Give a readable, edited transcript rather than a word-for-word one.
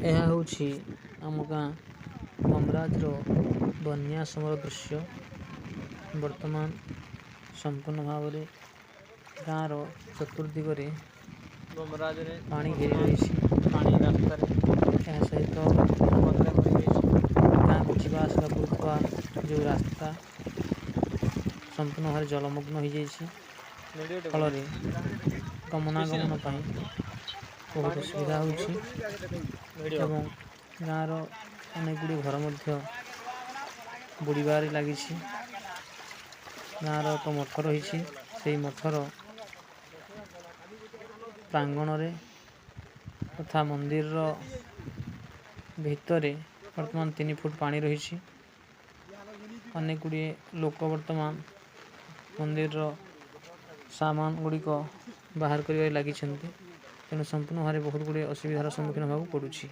ଏହା ହେଉଛି ଆମ ଗାଁ ମମରାଜର ବନ୍ୟା ସମୟର ଦୃଶ୍ୟ। ବର୍ତ୍ତମାନ ସମ୍ପୂର୍ଣ୍ଣ ଭାବରେ ଗାଁର ଚତୁର୍ଦିଗରେ ବମରାଜରେ ପାଣି ଘେରି ବର୍ତ୍ତମାନ ରହିଛି। ପାଣି ରାସ୍ତାରେ ଏହା ସହିତ ବନ୍ୟା ଭରିଯାଇଛି। ଗାଁକୁ ଯିବା ଆସିବା କରୁଥିବା ଯେଉଁ ରାସ୍ତା ସମ୍ପୂର୍ଣ୍ଣ ଭାବରେ ଜଳମଗ୍ନ ହୋଇଯାଇଛି। ଭିଡ଼ିଓଟେ ଫଳରେ ବେଶୀ ଗମନାଗମନ ନାହିଁ ପାଇଁ ବହୁତ ପାଣି ତ ଅସୁବିଧା ହେଉଛି ଭିଡ଼ିଓ ଏବଂ ଗାଁର ଅନେକ ଗୁଡ଼ିଏ ଘର ମଧ୍ୟ ବୁଡ଼ିବାରେ ଲାଗିଛି। ଗାଁର ଏକ ମଠ ରହିଛି, ସେଇ ମଠର ପ୍ରାଙ୍ଗଣରେ ତଥା ମନ୍ଦିରର ଭିତରେ ବର୍ତ୍ତମାନ 3 ଫୁଟ ପାଣି ରହିଛି। ଅନେକ ଗୁଡ଼ିଏ ଲୋକ ବର୍ତ୍ତମାନ ମନ୍ଦିରର ସାମାନ ଗୁଡ଼ିକ ବାହାର କରିବାରେ ଲାଗିଛନ୍ତି। ତେଣୁ ସମ୍ପୂର୍ଣ୍ଣ ଭାବରେ ବହୁତ ଗୁଡ଼ିଏ ଅସୁବିଧାର ସମ୍ମୁଖୀନ ହେବାକୁ ପଡ଼ୁଛି।